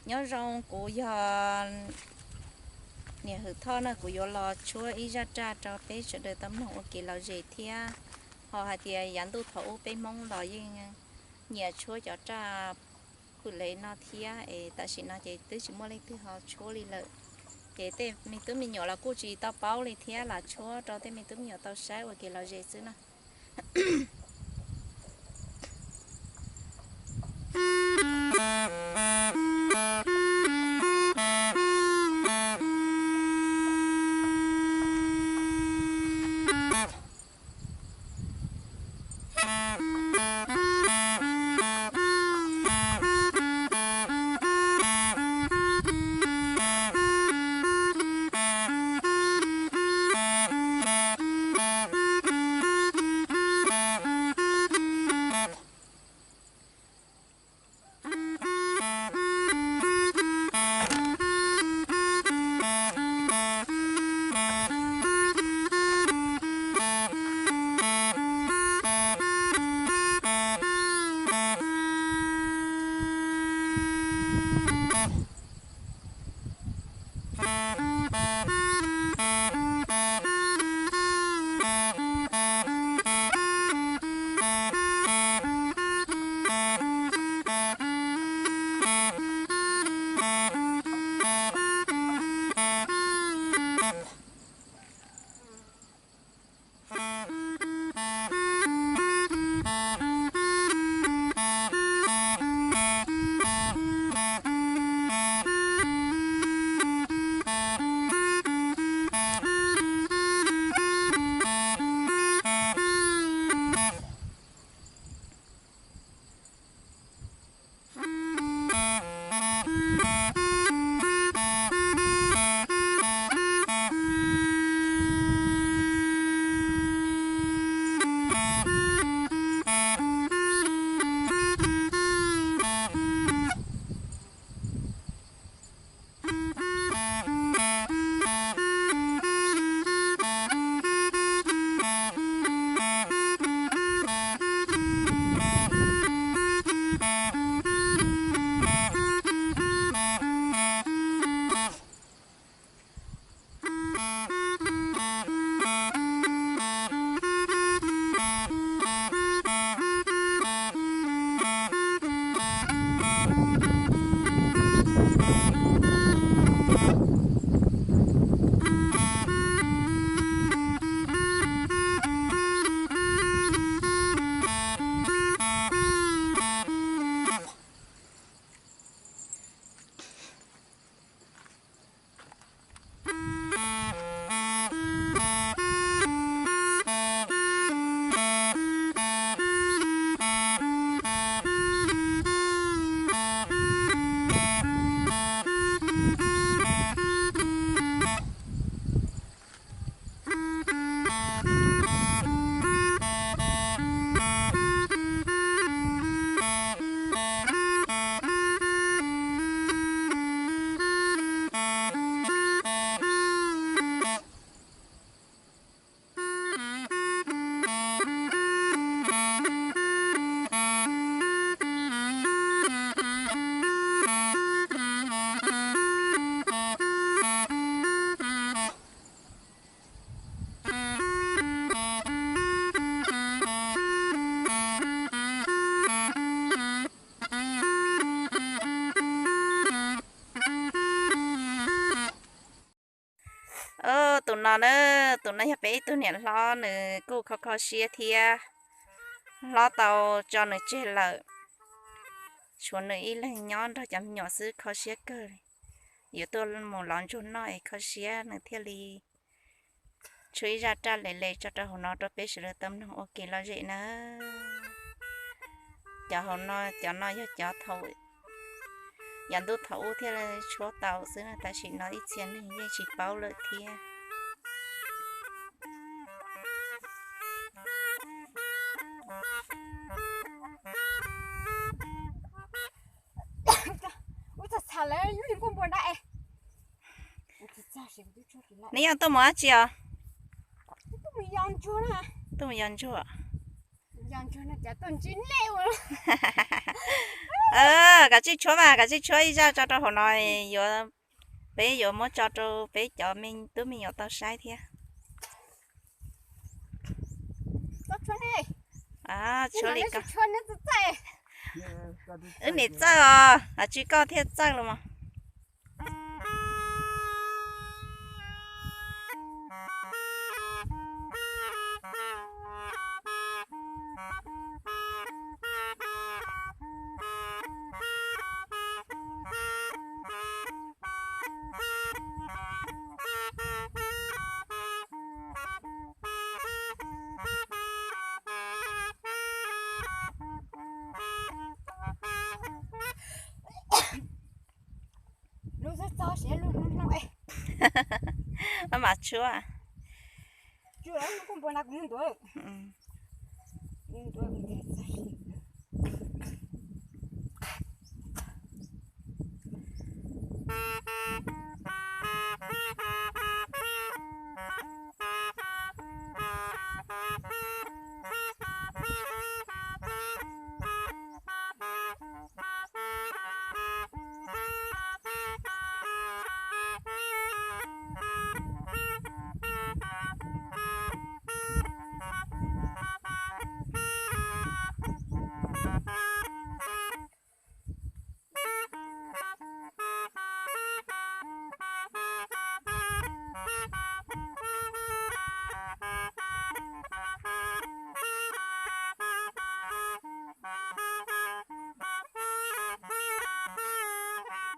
Nyob zoo, kuv yog niam Hwm Thoj na, kuv yuav los tshuab ib zaj raj rau peb sawv daws tau mloog ua kev lom zem thiab. Ho hais tias yav ntuj thaum ub peb Hmoob los yeej nyiam tshuab cov raj phwj lev no thiab es tam sim no ces twb tsis muaj leej twg ho tshuab li lawm. Ces tej me tub me nyuam los kuj tsis tau paub li thiab, los tshuab rau tej me tub me nyuam tau saib ua kev lom zem xwb na. Tus no na, tus no yog peb ib tug niam hlob, nws kuj kho kho siab thiab. Hlob tau tso nws tseg lawm, tshuav nws ib leeg nyob nrog cov me nyuam xwb, kho siab kawg. Yuav tuaj mus lov ntsuag noj es kho siab, nws thiaj li tshuab ib zaj raj le le tso rau hauv no rau peb sawv daws tau mloog ua kev lom zem na. Cov hauv no, cov no yog cov thaum yav ntuj thaum ub thiaj li tshuab tau xwb na, tam sim no ib txhia neeg yeej tsis paub lawm thiab. Neb yog tuaj mus dab tsi os? Tuaj mus yos ntsuag. Kav tsij tshuab mas, kav tsij tshuab ib zaj tso rau hauv no, yuav, peb yuav muab tso rau peb cov me tub me nyuam tau saib thiab. Tshuab li ko. Wb niam txawj os, kav tsij koj thiaj txawj los mas. Lub xub txog siav lub hlob hlob. Maj mam tshuab. Tshuab kuj npua na kuv muab ntuav.